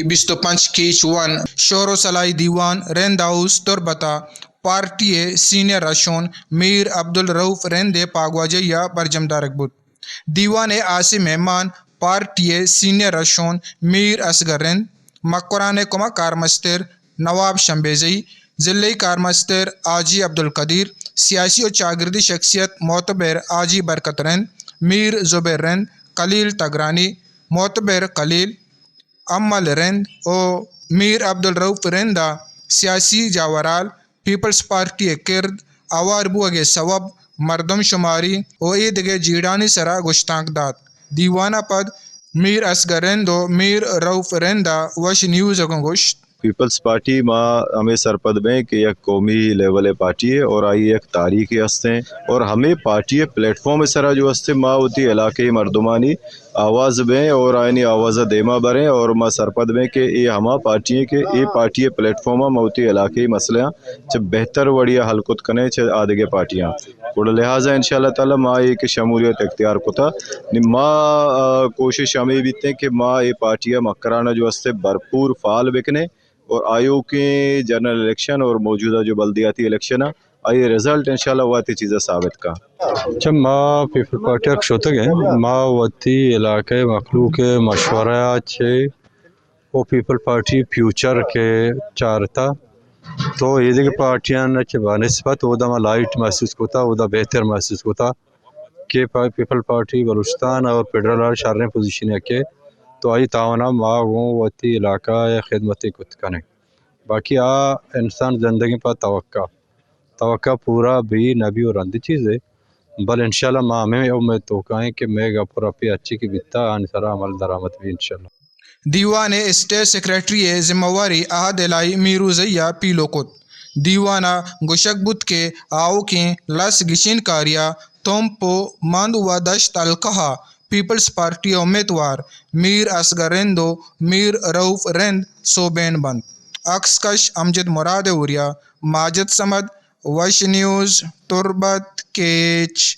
بیست ءُ پنچ catch one شور ءُ سلائی دیوان رند ہاؤس تربت ءَ پارٹی ءِ سینئر رہشون میر عبدالرؤف رند ءِ پاگواجہی ءَ برجم دارگ بوت۔ دیوان ءِ ہاسیں مہمان پارٹی ءِ سینئر رہشون میر اصغر رند، مکران ءِ کمک کارمستر نواب شمبیزئی، ضلعی کارمستر حاجی عبدالقدیر، سیاسی ءُ چاگردی شخصیت معتبر حاجی برکت رند، میر زبیر رند، خلیل تگرانی، معتبر خلیل، امل رند ءُ میر عبدالرؤف رند ءَ سیاسی جاورال، پیپلز پارٹی ءِ کرد، ہوار بوگ ءِ سوب، مردم شماری ءُ اے دگہ جیڑھانی سرا گشتانک دات۔ دیوان ءَ پد میر اصغر رند ءُ میر رؤف رند ءَ وش نیوز ءَ گوں گوشت۔ پیپلز پارٹی ما ہمے سرپد بیں کہ یک قومی لیول ءِ پارٹی ہے اور آئی یک تاریخ ہستیں اور ہمے پارٹی ءِ پلیٹ فارم ءِ سرا جو ہستیں ما وتی علاقے مردمانی آواز بیں اور آیانی آواز ءَ دیما بریں اور ما سرپد بیں کہ اے ہما پارٹی ہیں کہ اے پارٹی ءِ پلیٹ فارم ءَ ما وتی علاقے مسئلہ چہ بہتر وڑی ءَ حل کت کنیں چہ آدگہ پارٹیاں۔ گڑا لہذا انشاءاللہ تعالی ما اے کہ شمولیت اختیار کتا، نی ما، آ، کوشش ہمے بیتیں کہ ما اے پارٹی ءَ مکران ءَ جو ہستے بھرپور فعال بکنیں اور آیوکیں جنرل الیکشن اور موجودہ جو بلدیاتی الیکشن ءَ آئی رزلٹ انشاءاللہ وتی چیز ءَ ثابت کا۔ چہ ما پیپل پارٹی ءَ شتگ ایں، ما وتی علاقہ ءِ مخلوق ءِ مشورہ ءَ چہ او پیپل پارٹی فیوچر کہ چارتا، تو ایدگہ پارٹیاں چہ بہ نسبت اودا ما لائٹ محسوس کتا، اودا بہتر محسوس کتا کہ پا-، پیپل پارٹی بلوچستان اور فیڈرل ءَ شریں پوزیشن ءَ کہ تو آئی تاونا ما گوں وتی علاقہ ءِ خدمت کت کنیں۔ باقی آ انسان زندگی پہ توقع، توقع پورا بی نہ بی و رندی چیزے، بل انشاءاللہ ما ہمیں امید توکا ایں کہ مئے گپ و رپی ہرچی کہ بیتا آنی سرا عمل درآمد بی انشاءاللہ۔ دیوان ء اسٹیٹ سیکرٹری ء ذمہ واری عہد الہی میروزئی ء پیلو کت۔ دیوان ء گوشگ بوت کہ آؤکیں لس گچین کاری ء تمپ و مند و دشت حلقہ ء پیپلز پارٹی ء امیتوار میر اصغر رند و میر رؤف رند سوبین بنت۔ عکس کش امجد مراد ء اوریا، ماجد صمد، وش نیوز، تربت، کیچ۔